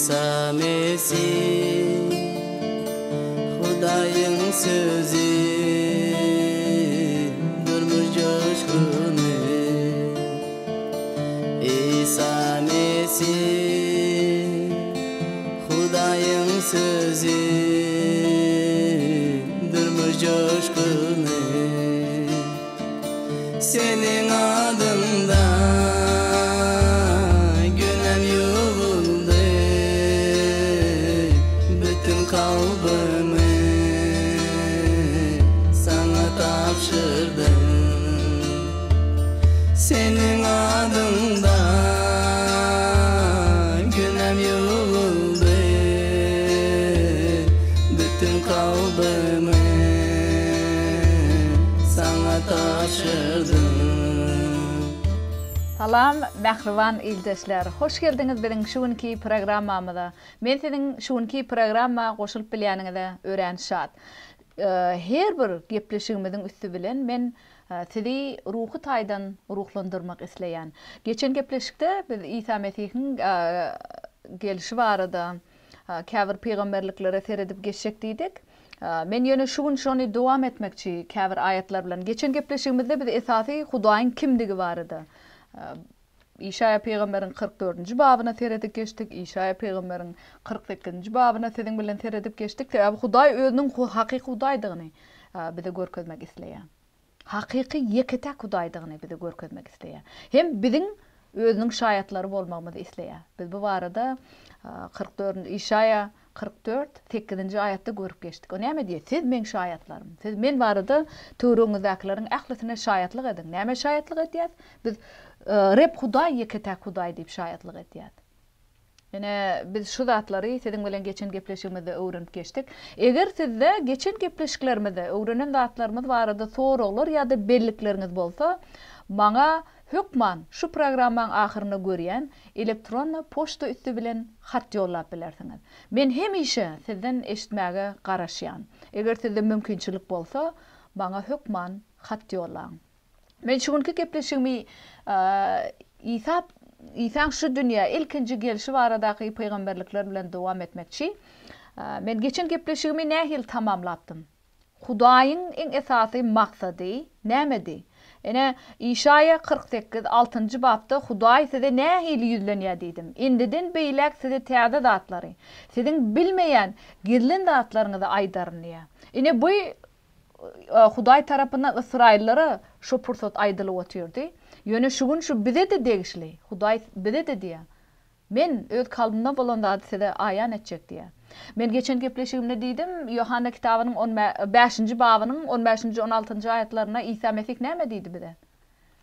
Isa Mesih Hudaýyň sözi Durmuş joşguny Isa Mesih Hudaýyň sözi Durmuş joşguny Seniň adyňda günäm ýuwuldy, Bütin kalbymy Saňa tabşyrdym. Seniň adyňda günäm ýuwuldy, Bütin kalbymy Saňa tabşyrdym. Salam mähriban ildeşler! Hoş geldiňiz biziň şu günki programmamyza. Men siziň şu günki programma goşulyp bilýäniňize örän şat. Her bir gepleşigimiziň üsti bilen men sizi ruhy taýdan ruhlandyrmak isleýän. Geçen gepleşikde biz Isa Mesihiň gelşi barada käbir pygamberliklere seredip geçjek diýdik. Men ýöne şu gün şony dowam etmekçi käbir aýatlar bilen. Geçen gepleşigimizde biz esasy Hudaýyň kimdigi barada Işaýa pygamberiň 44-nji babyna seredip geçdik, Işaýa pygamberiň 48-nji babyna siziň bilen seredip geçdik. Sebäbi Hudaý özüniň hakyky Hudaýdygyny bize görkezmek isleýär. Hakyky ýeke-täk Hudaýdygyny bize görkezmek isleýär. Hem biziň Özüniň şaýatlary bolmagymyzy isleýär. Biz bu barada 44 Işaýa 44, sekizinji aýatda görüp geçdik. O näme diýýär? Siz meň şaýatlarym. Siz men barada töweregiňizdäkileriň ählisine şaýatlyk ediň. Nämä şaýatlyk edýäs? Biz Reb Hudaý ýeke-täk Hudaý diýip şaýatlyk edýäs. Ine, biz şu zatlary siziň bilen geçen gepleşigimizde öwrenip geçdik. Eger sizde geçen gepleşiklerimizde öwrenen zatlarymyz barada soraglar ýa-da bellikleriňiz bolsa, maňa hökman şu programmaň ahyrynda görýän elektron poçta üsti bilen hat ýollap bilersiňiz. Men hemişe sizden eşitmäge garaşýan. Eger sizde mümkinçilik bolsa, maňa hökman hat ýollaň. Men şu günki gepleşigimi Isa Isaň şu dünýä ilkinji gelşi baradaky pygamberlikler bilen dowam etmekçi. Men geçen gepleşigimi nähili tamamlapdym? Hudaýyň iň esasy maksady nämedi? Ine, Işaýa 48, altynjy bapda Hudaý size nähili ýüzlenýär diýdim. Indiden beýläk size täze zatlary, siziň bilmeýän gizlin zatlaryňyzy aýdaryn diýýär. Ine, bu Hudaý tarapyndan ysraýyllara şo pursat aýdylyp otyrdy. Ýöne şu gün şu bize-de degişli. Hudaý bize-de diýýär. Men öz kalbymda bolan zady size aýan etjek diýýär. Men geçen gepleşigimde diýdim, Ýohanna kitabynyň on bäşinji babynyň on bäşinji, on altynjy aýatlarynda Isa Mesih näme diýdi bize?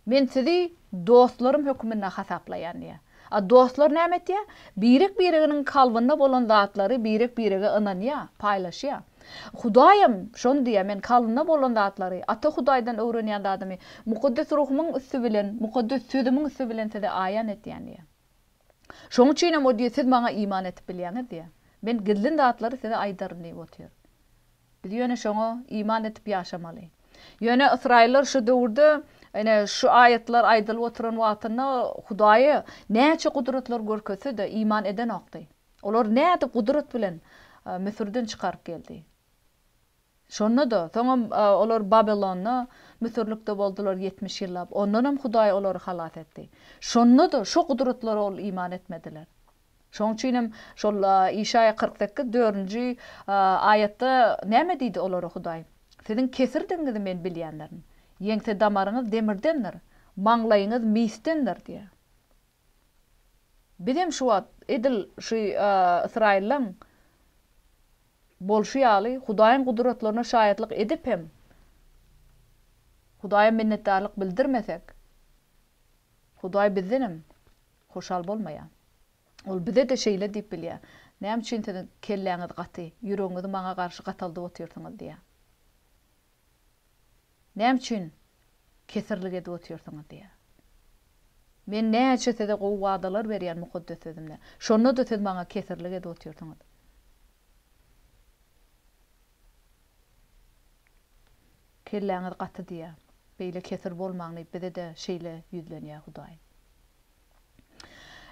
Men sizi dostlarym höküminde hasaplaýan diýýär. A dostlar näme etýär? Birek-bireginiň kalbynda bolan zatlary birek-birege ynanýar, paýlaşýar. Hudaýam şony diýýär, men kalbymda bolan zatlary, Ata Hudaýdan öwrenýän zadymy Mukaddes Ruhumyň üsti bilen, Mukaddes Sözümiň üsti bilen size aýan etýän diýýär. Şonuň üçinem o diýýär, siz maňa iman edip bilýäňiz diýýär. Men gizlin zatlary size aýdaryn diýip otyr. Biz ýöne şoňa iman edip ýaşamaly. Ýöne ysraýyllar şu döwürde, ine, şu aýatlar aýdylyp oturan wagtynda Hudaýa näçe gudratlar görkezse-de, iman edenokdy. Olar nädip gudrat bilen Müsürden çykaryp geldi. Şonda-da, soňam olar Babylonda müsürlikde boldular 70 ýyllap. Ondanam Hudaý olary halas etdi. Şonda-da, şo gudratlara ol iman etmediler. Şonuň üçin hem şol Işaýa 48, dördünji aýatda näme diýdi olara Hudaý? Siziň kesirdigiňizi men bilýändirin. Ýeňse damaryňyz demirdendir, maňlaýyňyz misdendir diýýär. Bizem şu wagt edil şu ysraýyllaň bolşy ýaly Hudaýyň gudratlaryna şaýatlyk edip hem Hudaýa minnetdarlyk bildirmesek, Hudaý bizdenem hoşal bolmaýar. Ol bize-de şeýle diýip bilýär, Näme üçin siziň kelläňiz gaty, ýüregiňizi maňa garşy gataldyp otyrsyňyz diýýär. Näme üçin kesirlik edip otyrsyňyz diýýär. Men näçe size gowy wadalar berýän Mukaddes Sözümde. Şonda-da siz maňa kesirlik edip otyrsyňyz. Kelläňiz gaty diýýär. Beýle kesir bolmaň diýip bize-de şeýle ýüzlenýär Hudaý.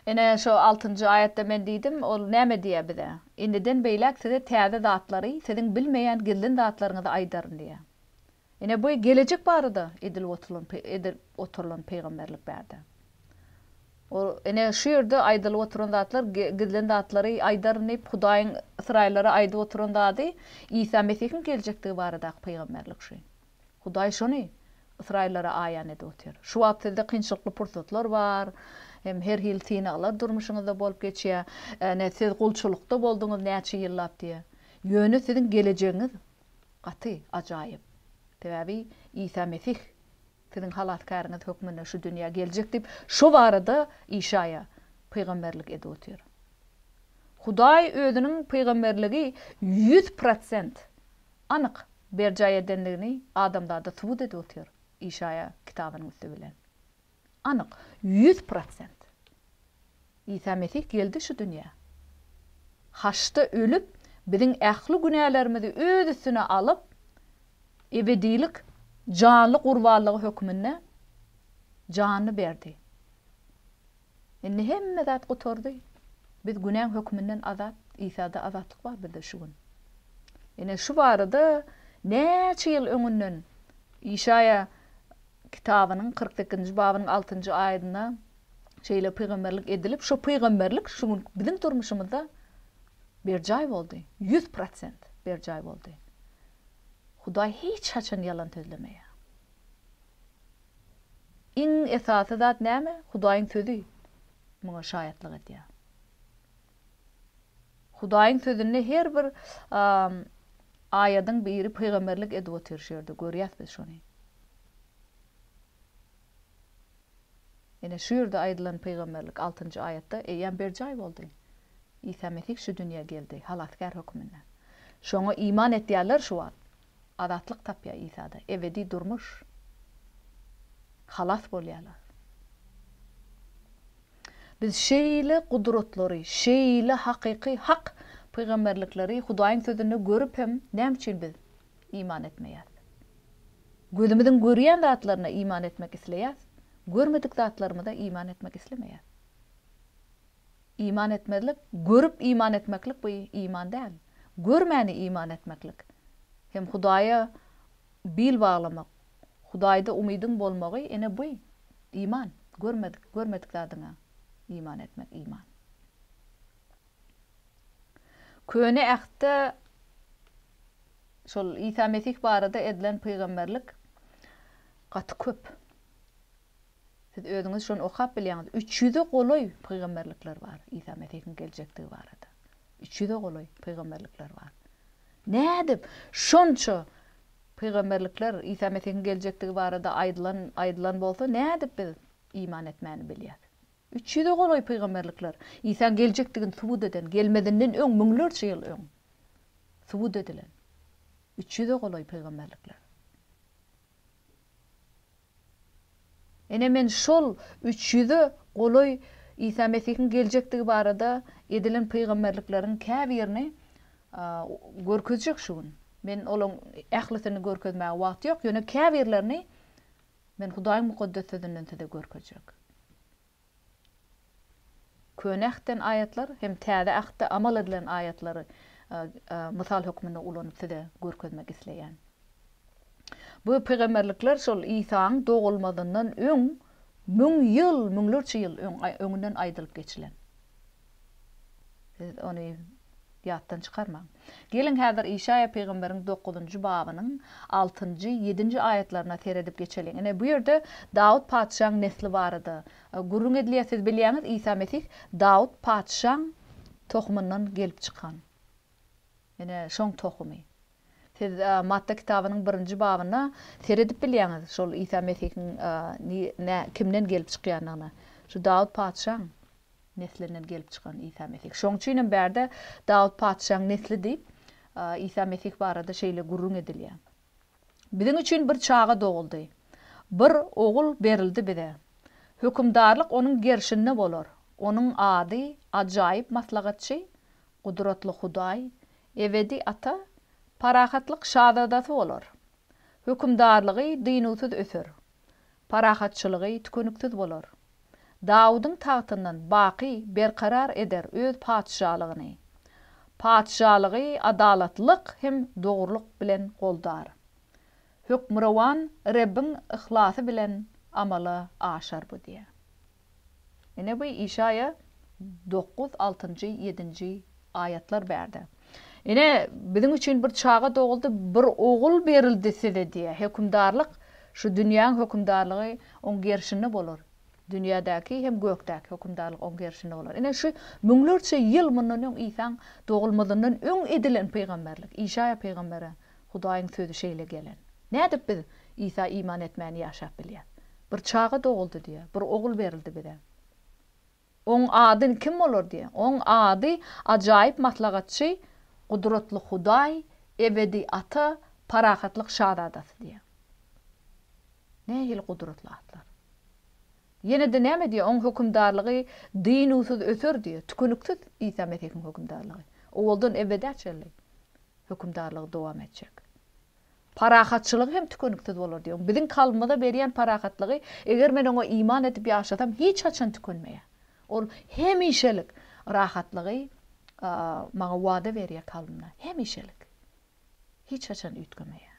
Ine, şo altynjy aýatda men diýdim, ol näme diýýär bize? Indiden beýläk size täze zatlary, siziň bilmeýän gizlin zatlaryňyzy aýdaryn diýýär. Ine, bu gelejek barada edilip oturylan, edilip oturylan pygamberlik bärde. Ol, ine, şu ýerde aýdylyp oturan zatlar, gizlin zatlary aýdaryn diýip, Hudaýyň ysraýyllara aýdyp oturan zady Isa Mesihiň geljekdigi baradaky pygamberlik şu. Hudaý şony ysraýyllara aýan edip otyr. Şu wagt sizde kynçylykly pursatlar bar, hem her hili synaglar durmuşyňyzda bolup geçýär. Ine, siz gulçulykda bolduňyz näçe ýyllap diýýär. Ýöne siziň gelejegiňiz gaty ajaýyp. Sebäbi Isa Mesih siziň Halasgäriňiz hökmünde şu dünýä geljek diýip, şo barada Işaýa pygamberlik edip otyr. Hudaý özüniň pygamberligi 100% anyk berjaý edendigini adamzada subut edip otyr Işaýa kitabynyň üsti bilen. Anyk, 100%. Isa Mesih geldi şu dünýä. Haçda ölüp, biziň ähli günälerimizi öz üstüne alyp, ebedilik janly gurbanlygy hökmünde janyny berdi. Indi hemme zat gutardy. Biz günäň höküminden azat, Isada azatlyk bar bizde şu gün. Ine şu barada näçe ýyl öňünden Işaýa kitabynyň 48-nji babynyň 6-njy aýadynda şeýle pygamberlik edilip, şo pygamberlik şu gün biziň durmuşymyzda berjaý boldy. 100% berjaý boldy. Hudaý hiç haçan ýalan sözlemeýär. Iň esasy zat näme? Hudaýyň Sözi muňa şaýatlyk edýär. Hudaýyň Sözünde her bir aýadyň biri pygamberlik edip otyr şu ýerde, görýäs biz şony. Ine şu ýerde aýdylan pygamberlik altynjy aýatda eýýäm berjaý boldy. Isa Mesih şu dünýä geldi, halasgär hökmünde. Şoňa iman etýärler şu wagt. Azatlyk tapýar Isada, ebedi durmuş. Halas bolýarlar. Biz şeýle gudratlary, şeýle hakyky hak pygamberlikleri Hudaýyň Sözünde görüp hem näme üçin biz iman etmeýäris? Gözümiziň görýän zatlaryna iman etmek isleýäris, görmedik zatlarymyza iman etmek islemeýäris. Iman etmezlik, görüp iman etmeklik bu iman däl. Görmäni iman etmeklik hem Hudaýa bil baglamak, Hudaýda umydyň bolmagy ine bu iman. Görmedik, görmedik zadyňa iman etmek iman. Köne Ähtde şol Isa Mesih barada edilen pygamberlik gaty köp. Siz özüňiz şony okap bilýäňiz. Üç ýüze golaý pygamberlikler bar Isa Mesihiň geljekdigi barada. Üç ýüze golaý pygamberlikler bar. Nädip şonça pygamberlikler Isa Mesihiň geljekdigi barada aýdylan aýdylan bolsa, nädip biz iman etmäni bilýäs? Üç ýüze golaý pygamberlikler Isaň geljekdigini subut eden, gelmezinden öň müňlerçe ýyl öň subut edilen. Üç ýüze golaý pygamberlikler. Ine, men şol üç ýüze golaý Isa Mesihiň geljekdigi barada edilen pygamberlikleriň käbirini görkezjek şu gün. Men olaň ählisini görkezmäge wagt ýok, ýöne käbirlerini men Hudaýyň Mukaddes Sözünden size görkezjek. Köne Ähtden aýatlar hem Täze Ähtde amal edilen aýatlary mysal hökmünde ulanyp size görkezmek isleýän. Bu pygamberlikler şol Isaň dogulmazyndan öň müň ýyl, müňlerçe ýyl öň öňünden aýdylyp geçilen. Siz ony ýatdan çykarmaň. Geliň häzir Işaýa pygamberiň dokuzynjy babynyň altynjy, ýedinji aýatlaryna seredip geçeliň. Ine, bu ýerde Dawut patyşaň nesli barada gürrüň edilýär. Siz bilýäňiz, Isa Mesih Dawut patyşaň tohumyndan gelip çykan. Ine, şoň tohumy. Siz Matta kitabynyň birinji babyna seredip bilýäňiz, şol Isa Mesihiň kimden gelip çykýandygyna. Şu Dawut patyşaň neslinden gelip çykan Isa Mesih. Şoň üçin hem bärde Dawut patyşaň nesli diýip, Isa Mesih barada şeýle gürrüň edilýär. Biziň üçin bir çaga doguldy. Bir ogul berildi bize. Hökümdarlyk onuň gerşinde bolar. Onuň ady Ajaýyp Maslahatçy, Gudratly Hudaý, Ebedi Ata, Parahatlyk Şazadasy bolar. Hökümdarlygy dynuwsyz öser. Parahatçylygy tükeniksiz bolar. Dawudyň tagtyndan baky berkarar eder öz patyşalygyny. Patyşalygy adalatlylyk hem dogrulyk bilen goldar. Hökmürowan Rebbiň yhlasy bilen amala aşar bu diýýär. Ine bu Işaýa dokuz, altynjy, ýedinji aýatlar bärde. Ine, biziň üçin bir çaga doguldy, bir ogul berildi size diýýär. Hökümdarlyk, şu dünýäň hökümdarlygy oň gerşinde bolar. Dünýädäki hem gökdäki hökümdarlyk oň gerşinde bolar. Ine şu müňlerçe ýyl mundan öň Isaň dogulmazyndan öň edilen pygamberlik, Işaýa pygambere Hudaýyň sözi şeýle gelen. Nädip biz Isa iman etmän ýaşap bilýäs? Bir çaga doguldy diýýär, bir ogul berildi bize. Oň ady kim bolar diýýär. Oň ady Ajaýyp Maslahatçy, Gudratly Hudaý, Ebedi Ata, Parahatlyk Şazadasy diýýär. Nähili gudratly atlar. Ýene-de näme diýýär? Oň hökümdarlygy dynuwsyz öser diýýär. Tükeniksiz Isa Mesihiň hökümdarlygy. Owaldan ebedä çenli hökümdarlygy dowam etjek. Parahatçylygy hem tükeniksiz bolar diýýär. Biziň kalbymyza berýän parahatlygy, eger men oňa iman edip ýaşasam, hiç haçan tükenmeýär. Ol hemişelik rahatlygy maňa wada berýär kalbymda. Hemişelik. Hiç haçan üýtgemeýär.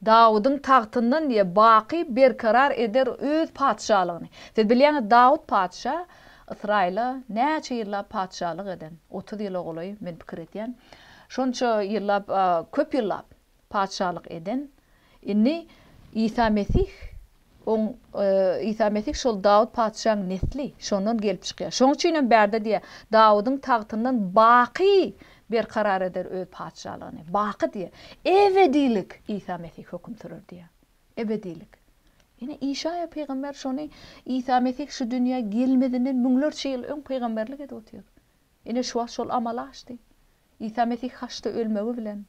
Dawudyň tagtyndan diýýär, baky berkarar eder öz patyşalygyny. Siz bilýäňiz, Dawut patyşa Ysraýyla näçe ýyllap patyşalyk eden, 30 ýyla golaý men pikir edýän. Şonça ýyllap, köp ýyllap patyşalyk eden. Indi Isa Mesih Oň Isa Mesih şol Dawut patyşaň nesli, şondan gelip çykýar. Şoň üçin hem bärde diýýär, Dawudyň tagtyndan baky berkarar eder öz patyşalygyny. Baky diýýär. Ebedilik Isa Mesih höküm sürer diýýär. Ebedilik. Ine Işaýa pygamber şony Isa Mesih şu dünýä gelmezinden müňlerçe ýyl öň pygamberlik edip otyr. Ine şu wagt şol amala aşdy. Isa Mesih haçda ölmegi bilen,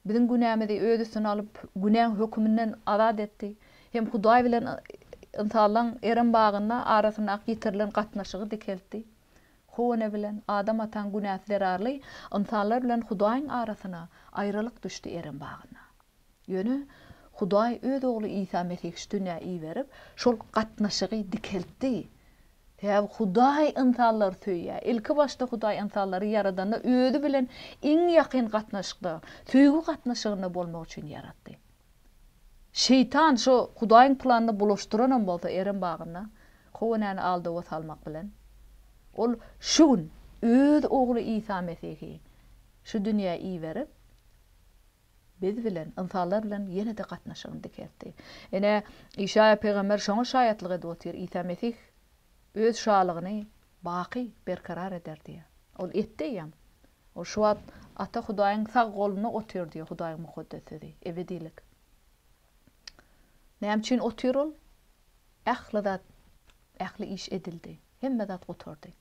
biziň günämizi Öz üstüne alyp, günäň höküminden azat etdi. Hem Hudaý bilen ynsanlaryň Erem bagynda arasyndaky ýitirilen gatnaşygy dikeltdi. How ene bilen Adam ataň günäsi zerarly ynsanlar bilen Hudaýyň arasyna aýralyk düşdi Erem bagynda. Ýöne Hudaý Öz Ogly Isa Mesihi şu dünýä iberip, şol gatnaşygy dikeltdi. Sebäbi Hudaý ynsanlary söýýär. Ilki başda Hudaý ynsanlary ýaradanda özi bilen iň ýakyn gatnaşykda, söýgi gatnaşygynda bolmak üçin ýaratdy. Şeýtan şo Hudaýyň planyny bulaşdyranam bolsa Erem bagynda How enäni aldawa salmak bilen, ol şu gün öz Ogly Isa Mesihi şu dünýä iberip, Biz bilen, ynsanlar bilen ýene-de gatnaşygyny dikeltdi. Ine, Işaýa pygamber şoňa şaýatlyk edip otyr, Isa Mesih Öz şalygyny baky berkarar eder diýýär. Ol etdi eýýäm. Ol şu wagt Ata Hudaýyň sag golunda otyr diýýär Hudaýyň Mukaddes Sözi, ebedilik. Näme üçin otyr ol? Ähli zat, ähli iş edildi. Hemme zat gutardy.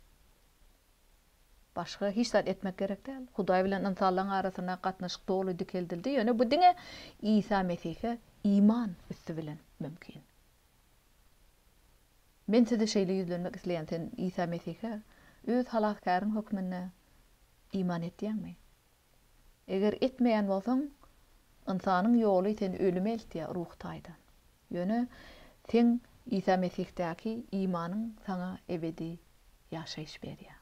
Başga hiç zat etmek gerek däl. Hudaý bilen ynsanlaryň arasyndaky gatnaşyk doly dikeldildi, ýöne bu diňe Isa Mesihe iman üsti bilen mümkin. Men size şeýle ýüzlenmek isleýän, sen Isa Mesihe öz Halasgäriň hökmünde iman etýäňmi? Eger etmeýän bolsaň, ynsanyň ýoly seni ölüme eltýär ruhy taýdan. Ýöne seň Isa Mesihdäki imanyň saňa ebedi ýaşaýyş berýär.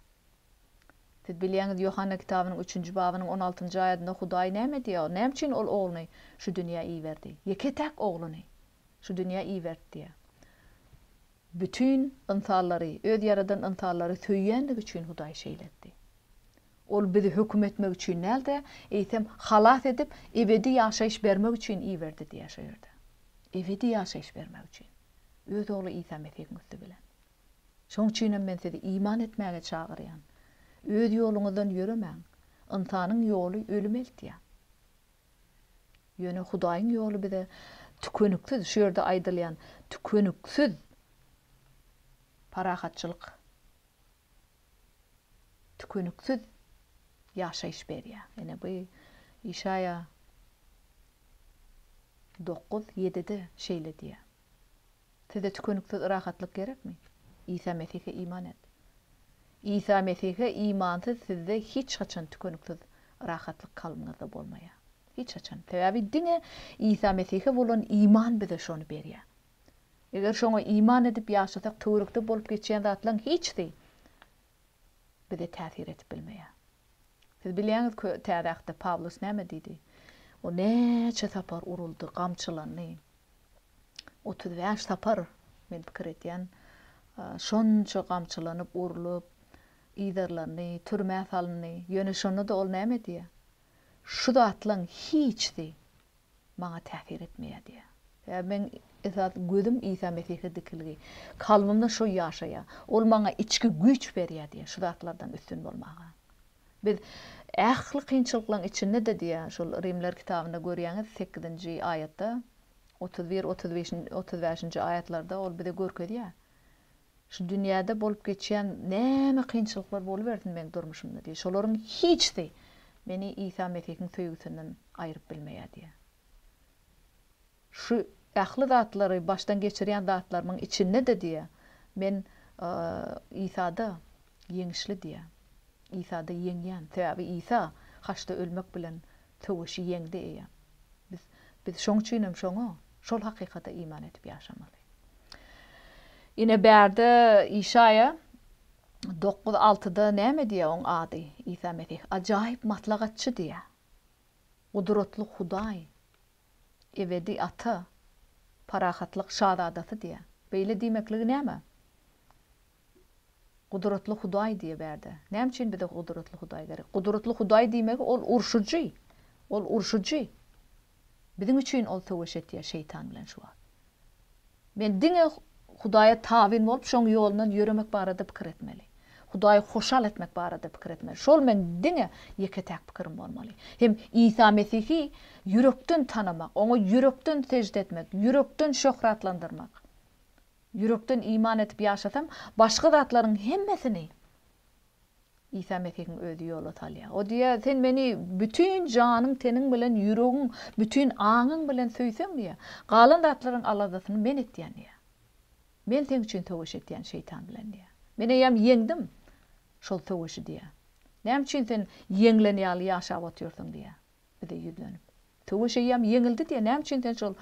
Siz bilýäňiz, Ýohanna kitabynyň üçünji babynyň on altynjy aýadynda Hudaý näme diýýär? Näme üçin Ol Ogluny şu dünýä iberdi? Ýeke-täk Ogluny şu dünýä iberdi diýýär. Bütin ynsanlary, Öz ýaradan ynsanlary söýýänligi üçin Hudaý şeýle etdi. Ol bizi höküm etmek üçin däl-de, eýsem, halas edip, ebedi ýaşaýyş bermek üçin iberdi diýýär şo ýerde. Ebedi ýaşaýyş bermek üçin. Öz Ogly Isa Mesihiň üsti bilen. Şoň üçinem men sizi iman etmäge çagyrýan. Öz ýoluňyzdan ýöremäň. Ynsanyň ýoly ölüme eltýär. Ýöne Hudaýyň ýoly bize tükeniksiz, şu ýerde aýdylýan tükeniksiz parahatçylyk, tükeniksiz ýaşaýyş berýär. Ine bu Işaýa dokuz, ýedide şeýle diýýär. Size tükeniksiz rahatlyk gerekmi? Isa Mesihe iman et. Isa Mesihe imansyz sizde hiç haçan tükeniksiz rahatlyk kalbyňyzda bolmaýar. Hiç haçan. Sebäbi diňe Isa Mesihe bolan iman bize şony berýär. Eger şoňa iman edip ýaşasak töwerekde bolup geçýän zatlaryň hiçsi bize täsir edip bilmeýär. Siz bilýäňiz Täze Ähtde Pawlus näme diýdi? O näçe sapar uruldy, gamçylandy. 35 sapar men pikir edýän, şonça gamçylanyp, urlup, yzarlandy, türmä salyndy. Ýöne şonda-da ol näme diýýär? Şu zatlaryň hiçsi maňa täsir etmeýär diýýär. Sebäbi meň esasy gözüm Isa Mesihe dikilgi. Kalbymda şo ýaşaýar. Ol maňa içki güýç berýär diýýär, şu zatlardan üstün bolmaga. Biz ähli kynçylyklaryň içinde-de diýýär, şol Rimler kitabynda görýäňiz, sekizinji aýatda, 31, 35, 35-nji aýatlarda ol bize görkezýär. Şu dünýäde bolup geçýän näme kynçylyklar bolubersin meň durmuşymda diýýär. Şolaryň hiçsi meni Isa Mesihiň söýgüsinden aýryp bilmeýär diýýär. Şu ähli zatlary başdan geçirýän zatlarymyň içinde-de diýýär, men Isada ýeňişli diýýär. Isada ýeňýän. Sebäbi Isa haçda ölmek bilen söweşi ýeňdi eýýäm. Biz biz şoň üçin hem şoňa, şol hakykata iman edip ýaşamaly. Ine bärde Işaýa dokuz altyda näme diýýär oň ady Isa Mesih? Ajaýyp maslahatçy diýýär. Gudratly Hudaý, ebedi Ata, parahatlyk Şazadasy diýýär. Beýle diýmekligi näme? Gudratly Hudaý diýýär bärde. Näme üçin bize gudratly Hudaý gerek? Gudratly Hudaý diýmegi ol urşujy. Ol urşujy. Biziň üçin ol söweş etýär şeýtan bilen şu wagt. Men diňe Hudaýa tabyn bolup şoň ýolundan ýöremek barada pikir etmeli. Hudaýy hoşal etmek barada pikir etmeli. Şol meň diňe ýeke-täk pikirim bolmaly. Hem Isa Mesihi ýürekden tanamak, oňa ýürekden sežde etmek, ýürekden şöhratlandyrmak. Ýürekden iman edip ýaşasam, başga zatlaryň hemmesini Isa Mesihiň özi ýola salýar. O diýýär, Sen meni bütin janyň, teniň bilen, ýüregiň, bütin aňyň bilen söýseň diýýär, galan zatlaryň aladasyny men etýän diýýär. Men seň üçin söweş etýän şeýtan bilen diýýär. Men eýýäm ýeňdim şol söweşi diýýär. Näme üçin sen ýeňlen ýaly ýaşap otyrsyň diýýär bize ýüzlenip. Söweş eýýäm ýeňildi diýýär. Näme üçin sen şol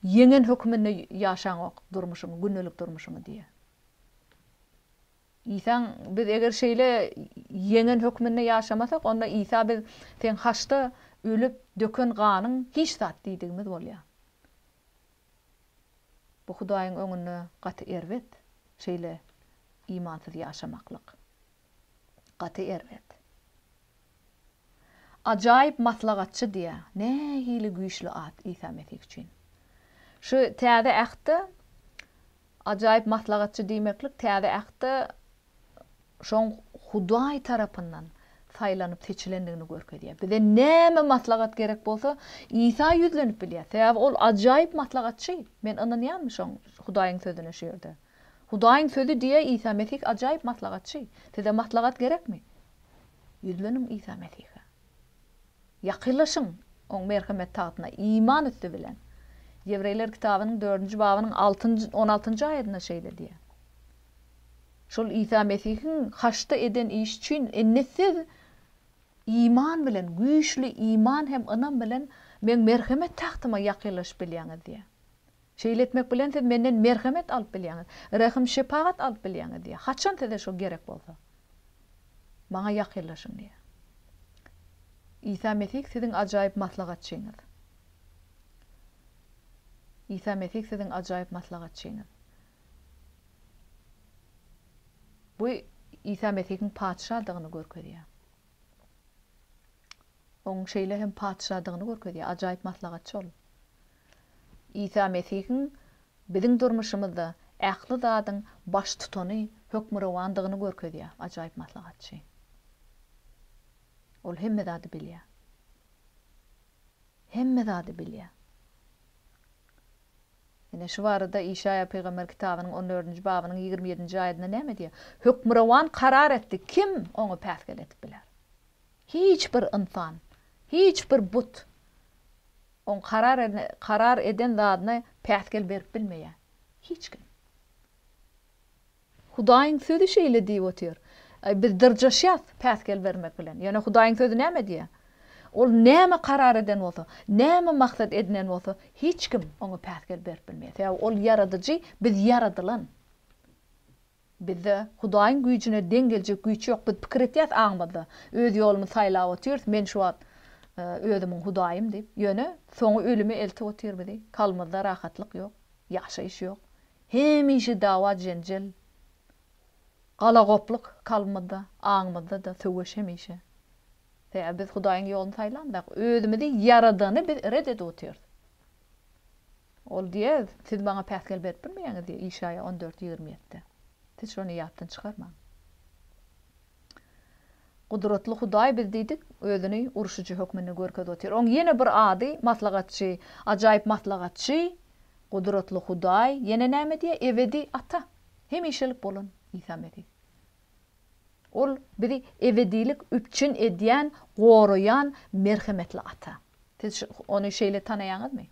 ýeňen höküminde ýaşaňok durmuşyňy, gündelik durmuşyňy diýýär. Isaň biz eger şeýle ýeňen hökmünde ýaşamasak, onda Isa biz seň haçda ölüp döken ganyň hiç zat diýdigimiz bolýar. Bu Hudaýyň öňünde gaty erbet şeýle imansyz ýaşamaklyk. Gaty erbet. Ajaýyp maslahatçy diýýär. Nähili güýçli at Isa Mesih üçin. Şu Täze Ähtde Ajaýyp maslahatçy diýmeklik Täze Ähtde şoň Hudaý tarapyndan saýlanyp seçilendigini görkezýär. Bize näme maslahat gerek bolsa, Isa ýüzlenip bilýär. Sebäbi ol ajaýyp maslahatçy. Men ynanýanmy şoň Hudaýyň sözüne şu ýerde. Hudaýyň sözi diýýär Isa Mesih ajaýyp maslahatçy. Size maslahat gerekmi? Ýüzleniň Isa Mesihe. Ýakynlaşyň Oň merhemet tagtyna iman üsti bilen. Ýewreýler kitabynyň dördünji babynyň altynjy, on altynjy aýadynda şeýle diýýär. Şol Isa Mesihiň haçda eden işi üçin indi siz iman bilen, güýçli iman hem ynam bilen Meň merhemet tagtyma ýakynlaşyp bilýäňiz diýýär. Şeýle etmek bilen siz Menden merhemet alyp bilýäňiz, rehim-şepagat alyp bilýäňiz diýýär. Haçan size şo gerek bolsa. Maňa ýakynlaşyň diýýär. Isa Mesih siziň ajaýyp maslahatçyňyz. Isa Mesih siziň ajaýyp maslahatçyňyz. Bu Isa Mesihiň patyşadygyny görkezýär. Oň şeýle hem patyşadygyny görkezýär. Ajaýyp maslahatçy ol. Isa Mesihiň biziň durmuşymyzda ähli zadyň baştutany, hökmürowandygyny görkezýär. Ajaýyp maslahatçy. Ol hemme zady bilýär. Hemme zady bilýär. Ine, şu barada Işaýa pygamber kitabynyň on dördünji babynyň 27-nji aýadynda näme diýýär? Hökmürowan karar etdi, kim oňa päsgel edip biler? Hiç bir ynsan, hiç bir but oň karar karar eden zadyna päsgel berip bilmeýär. Hiç kim. Hudaýyň Sözi şeýle diýip otyr. Biz dyrjaşýas päsgel bermek bilen. Ýöne Hudaýyň Sözi näme diýýär? Ol näme karar eden bolsa, näme maksat edinen bolsa, hiç kim oňa päsgel berip bilmeýär. Sebäbi ol ýaradyjy, biz ýaradylan. Bizde Hudaýyň güýjüne deň geljek güýç ýok. Biz pikir etýäs aňymyzda. Öz ýolumyzy saýlap otyrys, men şu wagt özümiň Hudaýym diýip. Ýöne soňy ölüme eltip otyr bizi. Kalbymyzda rahatlyk ýok, ýaşaýyş ýok. Hemişe dawa-jenjel, galagopluk kalbymyzda, aňymyzda-da söweş hemişe. Sebäbi biz Hudaýyň ýoluny saýlamzak, özümizi Ýaradany biz ret edip otyrys. Ol diýýär, Siz maňa päsgel berip bilmeýäňiz diýýär, Işaýa 14, 27-de. Siz şony ýatdan çykarmaň. Gudratly Hudaý biz diýdik, özüni urşujy hökmünde görkezip otyr. Oň ýene bir ady maslahatçy, ajaýyp maslahatçy, gudratly Hudaý, ýene näme diýýär? Ebedi Ata. Hemişelik bolan Isa Mesih. Ol bizi ebedilik üpjün edýän, goraýan merhemetli Ata. Siz Ony şeýle tanaýaňyzmy?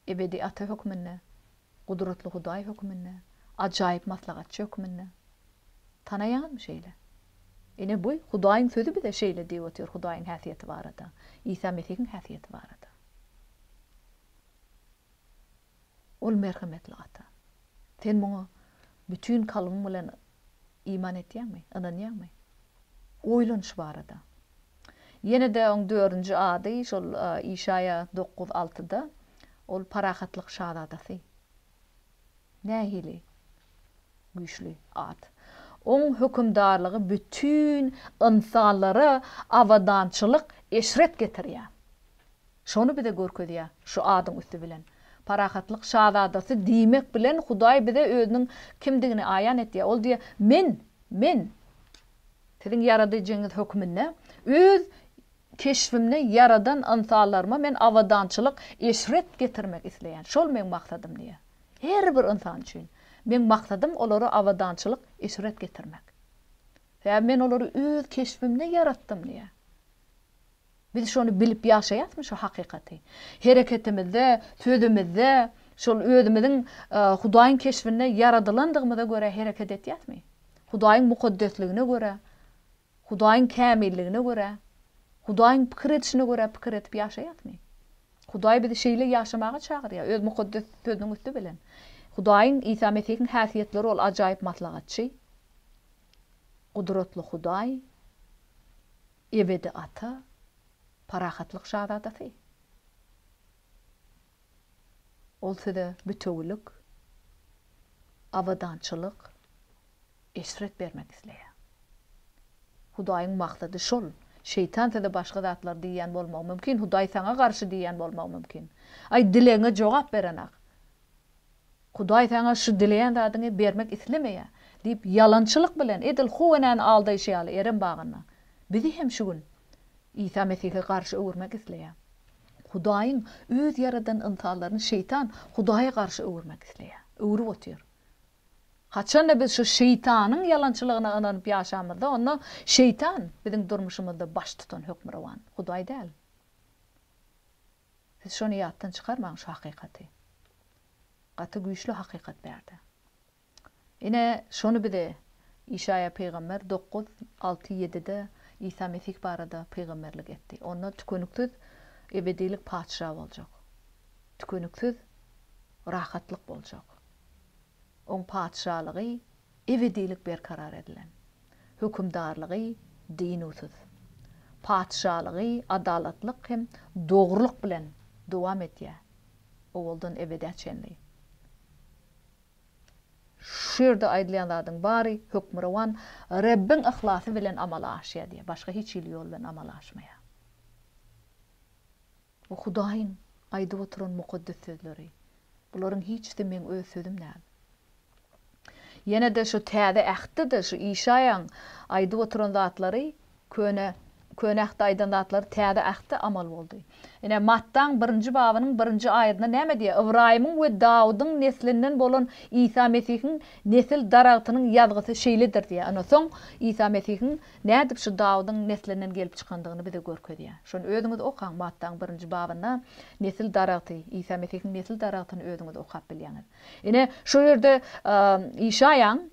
Ebedi Ata hökmünde, gudratly Hudaý hökmünde, ajaýyp Maslahatçy hökmünde. Tanaýaňyzmy şeýle? Ine bu Hudaýyň Sözi bize şeýle diýip otyr Hudaýyň häsiýeti barada, Isa Mesihiň häsiýeti barada. Ol merhemetli Ata. Sen muňa bütin kalbyň bilen iman etýäňmi, ynanýaňmy? Oýlan şu barada. Ýene-de oň dördünji ady şol Işaýa dokuz altyda ol parahatlyk şazadasy. Nähili güýçli at. Oň hökümdarlygy bütin ynsanlara abadançylyk, eşret getirýär. Şony bize görkezýär şu adyň üsti bilen. Parahatlyk şazadasy diýmek bilen Hudaý bize özüniň kimdigini aýan etýär. Ol diýýär, Men, Men siziň Ýaradyjyňyz hökmünde öz keşbimde ýaradan ynsanlaryma men abadançylyk, eşret getirmek isleýän. Şol meň maksadym diýýär. Her bir ynsan üçin. Meň maksadym olara abadançylyk, eşret getirmek. Sebäbi men olary öz keşbimde ýaratdym diýýär. Biz şony bilip ýaşaýasmy şu hakykaty? Hereketimizde, sözümizde şol özümiziň Hudaýyň keşbinde ýaradylandygymyza görä hereket etýäsmi? Hudaýyň mukaddesligine görä, Hudaýyň kämilligine görä, Hudaýyň pikir edişine görä pikir edip ýaşaýasmy? Hudaý bizi şeýle ýaşamaga çagyrýar, öz mukaddes sözüniň üsti bilen. Hudaýyň, Isa Mesihiň häsiýetleri ol ajaýyp maslahatçy, gudratly Hudaý, Ebedi Ata, parahatlyk şazadasy. Ol size bütewülik, abadançylyk, eşret bermek isleýär. Hudaýyň maksady şol. Şeýtan size başga zatlar diýýän bolmagy mümkin, Hudaý saňa garşy diýýän bolmagy mümkin. Aý, dilegiňe jogap berenak. Hudaý saňa şu dileýän zadyňy bermek islemeýär diýip, ýalançylyk bilen, edil How enäni aldaýşy ýaly Erem bagynda, bizi hem şu gün Isa Mesihe garşy öwürmek isleýär. Hudaýyň öz ýaradan ynsanlaryny şeýtan Hudaýa garşy öwürmek isleýär, öwrüp otyr. Haçanda biz şu şeýtanyň ýalançylygyna ynanyp ýaşamyzda, onda şeýtan biziň durmuşymyzda baş tutan hökmürowan, Hudaý däl. Siz şony ýatdan çykarmaň şu hakykaty. Gaty güýçli hakykat bärde. Ine, şony bize Işaýa pygamber dokuz, alty, ýedide Isa Mesih barada pygamberlik etdi. Onda tükeniksiz ebedilik patyşa boljak. Tükeniksiz rahatlyk boljak. Oň patyşalygy ebedilik berkarar edilen. Hökümdarlygy dynuwsyz. Patyşalygy adalatlyk hem dogrulyk bilen dowam edýär, owaldan ebedä çenli. Şu ýerde aýdylýan zadyň bary Hökmürowan Rebbiň yhlasy bilen amala aşýar diýýär, başga hiç hili ýol bilen amala aşmaýar. Bu Hudaýyň aýdyp oturan mukaddes sözleri. Bularyň hiçisi meň öz sözüm däl. Ýene-de şu Täze Ähtde-de şu Işaýaň aýdyp oturan zatlary Köne Köne Ähtde aýdan zatlary Täze Ähtde amal boldy. Ine, Mattaň birinji babynyň birinji aýadynda näme diýýär? Ybraýymyň we Dawudyň neslinden bolan Isa Mesihiň nesil daragtynyň ýazgysy şeýledir diýýär. Ine, soň Isa Mesihiň nädip şu Dawudyň neslinden gelip çykandygyny bize görkezýär. Şony özüňiz okaň, Mattaň birinji babynda nesil daragty, Isa Mesihiň nesil daragtyny özüňiz okap bilýäňiz. Ine, şu ýerde Işaýaň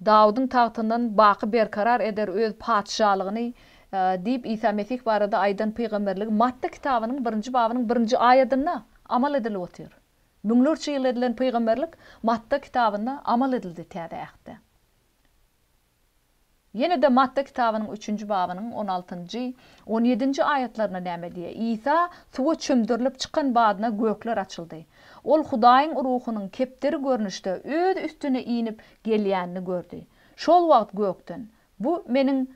Dawudyň tagtyndan baky berkarar eder öz patyşalygyny. Diýip, Isa Mesih barada aýdan pygamberligi Matta kitabynyň birinji babynyň birinji aýadynda amal edilip otyr. Müňlerçe ýyl edilen pygamberlik Matta kitabynda amal edildi Täze Ähtde. Ýene-de Matta kitabynyň üçünji babynyň on altynjy, on ýedinji aýatlarynda näme diýýär? Isa suwa çümdürilip çykan badyna gökler açyldy. Ol Hudaýyň Ruhunyň kepderi görnüşde öz üstüne inip gelýänini gördi. Şol wagt gökden, Bu Meniň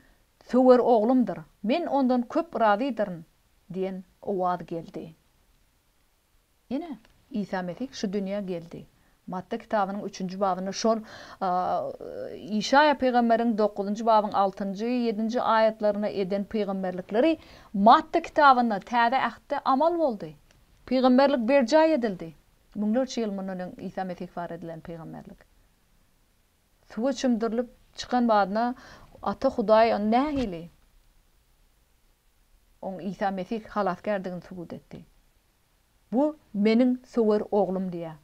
söwer Oglumdyr, Men Ondan köp razydyryn diýen owaz geldi. Ine, Isa Mesih şu dünýä geldi. Matta kitabynyň üçünji babynda şol Işaýa pygamberiň dokuzynjy babyň altynjy, ýedinji aýatlarynda eden pygamberlikleri Matta kitabynda, Täze Ähtde amal boldy. Pygamberlik berjaý edildi. Müňlerçe ýyl mundan öň Isa Mesih bar edilen pygamberlik. Suwa çümdürilip çykan badyna Ata Hudaý ony nähili Oň Isa Mesih Halasgärdigini subut etdi. Bu Meniň söwer Oglum diýýär.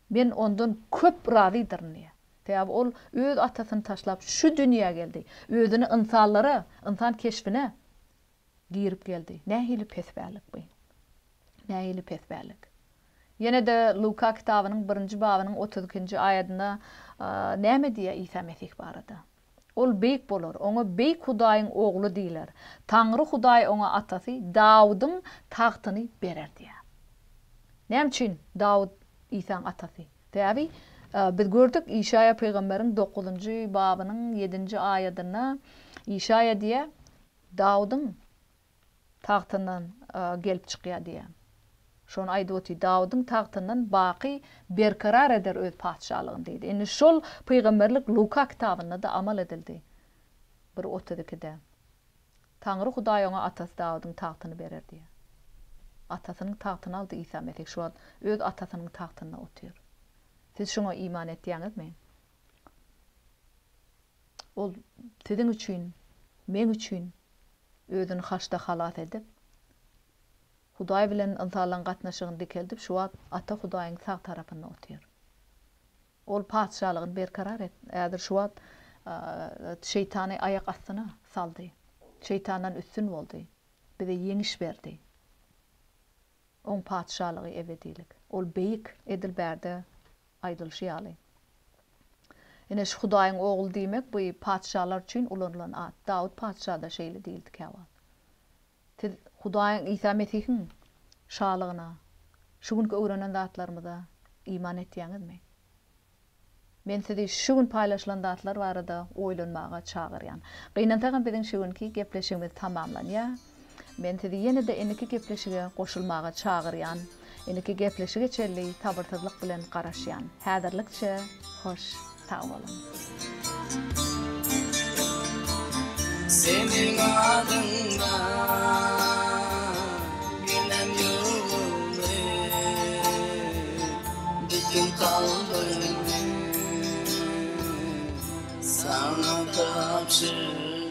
Men Ondan köp razydyryn diýýär. Sebäbi Ol Öz Atasyny taşlap şu dünýä geldi. Özüni ynsanlara, ynsan keşbine girip geldi. Nähili pespälik bu! Nähili pespälik! Ýene-de Luka kitabynyň birinji babynyň 32-nji aýadynda näme diýýär Isa Mesih barada? Ol beýik bolar, oňa Beýik Hudaýyň Ogly diýler. Taňry Hudaý oňa atasy Dawudyň tagtyny berer diýýär. Näme üçin Dawut Isaň atasy? Sebäbi biz gördük Işaýa pygamberiň dokuzynjy babynyň ýedinji aýadynda Işaýa diýýär, Dawudyň tagtyndan gelip çykýar diýýär. Şony aýdyp otyr, Dawudyň tagtyndan baky berkarar eder öz patyşalygyny diýdi. Indi şol pygamberlik Luka kitabynda-da amal edildi. Bir 32-de. Taňry Hudaý oňa atasy Dawudyň tagtyny berer diýýär. Atasynyň tagtyny aldy Isa Mesih şu wagt öz atasynyň tagtynda otyr. Siz şuňa iman etýäňizmi? Ol siziň üçin, meň üçin özüni haçda halas edip, Hudaý bilen ynsanlaryň gatnaşygyny dikeldip, şu wagt Ata Hudaýyň sag tarapynda otyr. Ol patyşalygyny berkarar et, häzir şu wagt şeýtany aýak astyna saldy. Şeýtandan üstün boldy. Bize ýeňiş berdi. Oň patyşalygy ebedilik. Ol beýik, edil bärde aýdylyşy ýaly. Ine, şu Hudaýyň Ogly diýmek, bu patyşalar üçin ulanylan at. Dawut patyşa-da şeýle diýildi käwagt. Siz Hudaýyň Isa Mesihiň Şalygyna, şu günki öwrenen zatlarymyza iman etýäňizmi? Men sizi şu gün paýlaşylan zatlar barada oýlanmaga çagyrýan. Gynansagam biziň şu günki gepleşigimiz tamamlanýar. Men sizi ýene-de indiki gepleşige goşulmaga çagyrýan. Indiki gepleşige çenli sabyrsyzlyk bilen garaşýan. Häzirlikçe hoş sag boluň. Seniň adyňda günäm ýuwuldy, Bütin kalbymy saňa tabşyrdym.